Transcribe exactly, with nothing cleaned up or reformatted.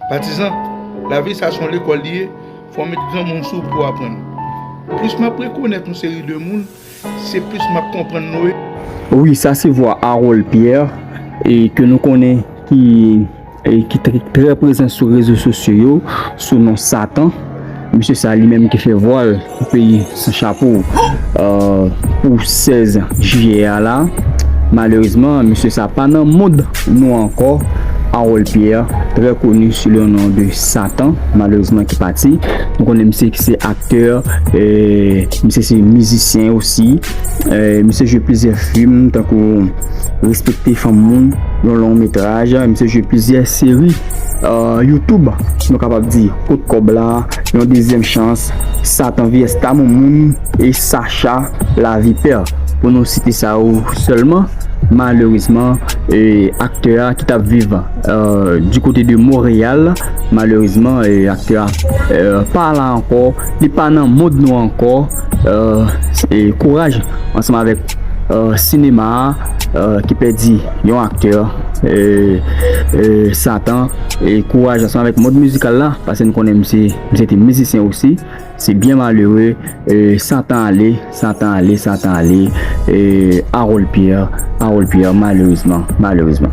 Patizan, lavi sa se yon lekòl li ye, fò w met granmoun sou w pou w aprann. Plis m ap rekonèt yon seri de moun, se plis m ap konprann nou ye. Wi, sa se vwa Harold Pierre, e ke nou konnen ki, e ki trè, trè prezan sou rezo sosyo yo, sou non Satan. Misye sa li menm ki fè vwal pou peyi san chapo, euh, pou sèz jiyè a la. Malerezman, misye sa pa nan mond nou ankò. Harold Pierre, trè koni sou le non de Satan, malerezman ki pati. Nou konnen misye ki se aktè, e misye se mizisyen osi. E misye jwe plizyè fim, tankou Respekte fanm moun, yon long metraj. Misye jwe plizyè seri, euh, YouTube, nou kapab di Kout Kòb La, Yon Dezyèm Chans, Satan vyès Tamou Moun, e Sacha Lavipè, pou nou site sa yo sèlman. Malerezman, e aktè a ki t ap viv, euh, du côté de Montréal, malerezman, e aktè a, euh, pa la ankò, li pa nan mond nou ankò. Euh, e kouraj ansanm avèk, euh, sinema a, euh, ki pèdi yon aktè, euh, euh, Satan. E kouraj ansanm avèk mond mizikal la, paske nou konnen misye, misye te mizisyen osi. Se byen malere. E Satan ale, Satan ale, Satan ale. E Harold Pierre, Harold Pierre, malerezman, malerezman.